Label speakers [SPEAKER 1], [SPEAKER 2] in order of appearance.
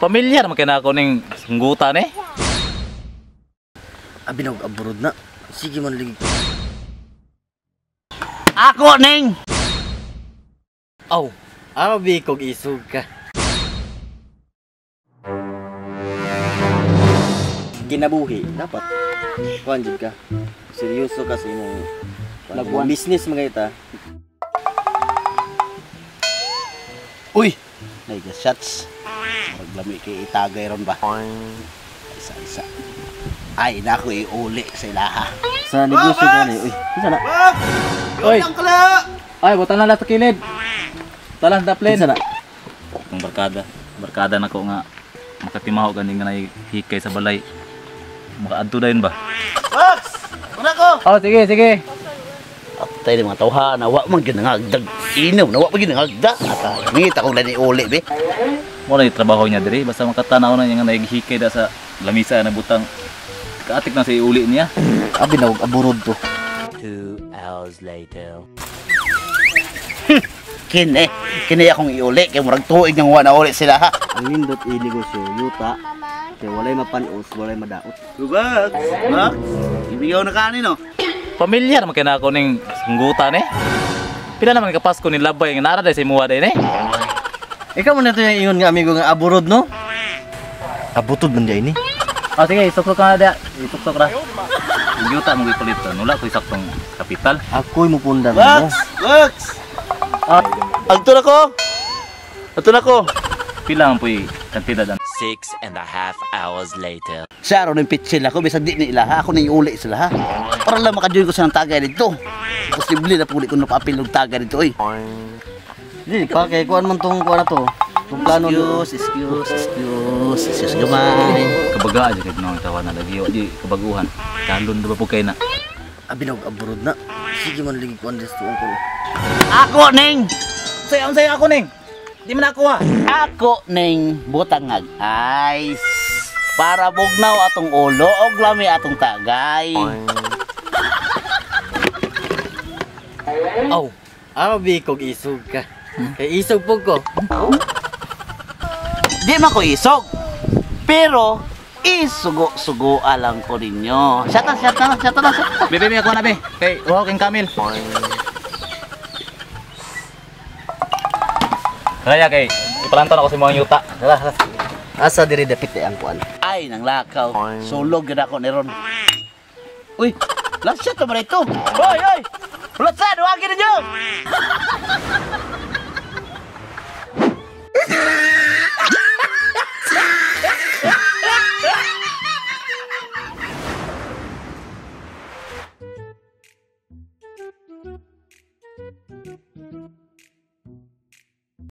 [SPEAKER 1] Pamilyar man kay na ako ning sunggutan eh.
[SPEAKER 2] Abi na og abroad na. Sige man ligi.
[SPEAKER 3] Ako ning.
[SPEAKER 2] Aw, abi kog isog ka. Kinabuhi dapat kuan jud ka. Seryoso ka sa imong labuan business mga ita.
[SPEAKER 3] Uy, naiga shots. Maglami kay itagay ron ba? Isa-isa. Ay, nako iuli sa ilaha.
[SPEAKER 2] Sa negosyo gani. Uy, kinsa na?
[SPEAKER 1] Oy. Ay, butan na lang sa kilid. Talan da plane.
[SPEAKER 2] Kinsa na?
[SPEAKER 1] Itong barkada. Barkada na ko nga makatimaho gani nga hikay sa balay. Makaadto dayon ba?
[SPEAKER 3] Max! Una ko!
[SPEAKER 1] Oh, sige, sige.
[SPEAKER 3] Atay ni mga tawha na wa man gyud nangagdag. Inom na wa man gyud nangagda. Ata, ngita kong lani uli be.
[SPEAKER 1] Mo na trabaho niya diri basta makatanaw na niya nga naghikay da sa lamisa na butang. Kaatik na sa iuli niya.
[SPEAKER 2] Abi na og abroad to.
[SPEAKER 3] 2 hours later. Kini, kini akong iuli kay murag tuig nang wa na uli sila ha.
[SPEAKER 2] Ang nindot i negosyo yuta. Kay walay mapanos, walay madaot.
[SPEAKER 3] Max, Max, ibigaw na kanin no.
[SPEAKER 1] Pamilyar man kay na ako ning sunggutan eh. Pila naman ka Pasko ni labay nga nara day sa imuha day eh.
[SPEAKER 2] Ikaw man na to yung ingon nga amigo nga abroad no? Abutod man di ini.
[SPEAKER 1] Oh, sige, isuksok ka na da. Isuksok ra. Yung yuta mo gipalit wala ko saktong kapital.
[SPEAKER 2] Ako'y mupundar mo.
[SPEAKER 3] Max!
[SPEAKER 1] Ah,
[SPEAKER 3] Agto na ko. Agto na ko.
[SPEAKER 1] Pila man po'y kantidad ang
[SPEAKER 4] 6.5 hours later.
[SPEAKER 3] Siya ron yung pitsil ako, bisag di ni ilaha, ako na iuli sila ha. Para lang maka-join ko sa ng tagay dito. Posible na puli ko na paapil ng tagay dito oy.
[SPEAKER 2] Dili pa kay kuan man tong kuan na to. Tong plano
[SPEAKER 3] Excuse, excuse, excuse, excuse gamay.
[SPEAKER 1] kabagaan jud kay tawa na lagi di kabaguhan. Kalon ba po kay na.
[SPEAKER 2] Abi na og abroad na. Sige man ligi kuan des tuong ko.
[SPEAKER 3] Ako ning,
[SPEAKER 1] Sayo sayo ako ning. Di man ako ha.
[SPEAKER 3] ako ning butang ag ice. Para bugnaw atong ulo og lami atong tagay.
[SPEAKER 2] Aw, abi kog isog ka. Kay isog pug ko.
[SPEAKER 3] Di man ko isog. Pero isugo-sugo alang ko ninyo. Shut up, shut up, shut up, shut up.
[SPEAKER 1] Bebe, ako na be. Kay wow king Kamil. Kaya kay ipalanton ako sa mga yuta. Tara, tara.
[SPEAKER 2] Asa diri dapit ang kuan.
[SPEAKER 3] Ay, nang lakaw. Sulog yun ako ni Ron. Uy, last shot naman ito. Hoy, hoy! Ulat sa, duwagin ninyo!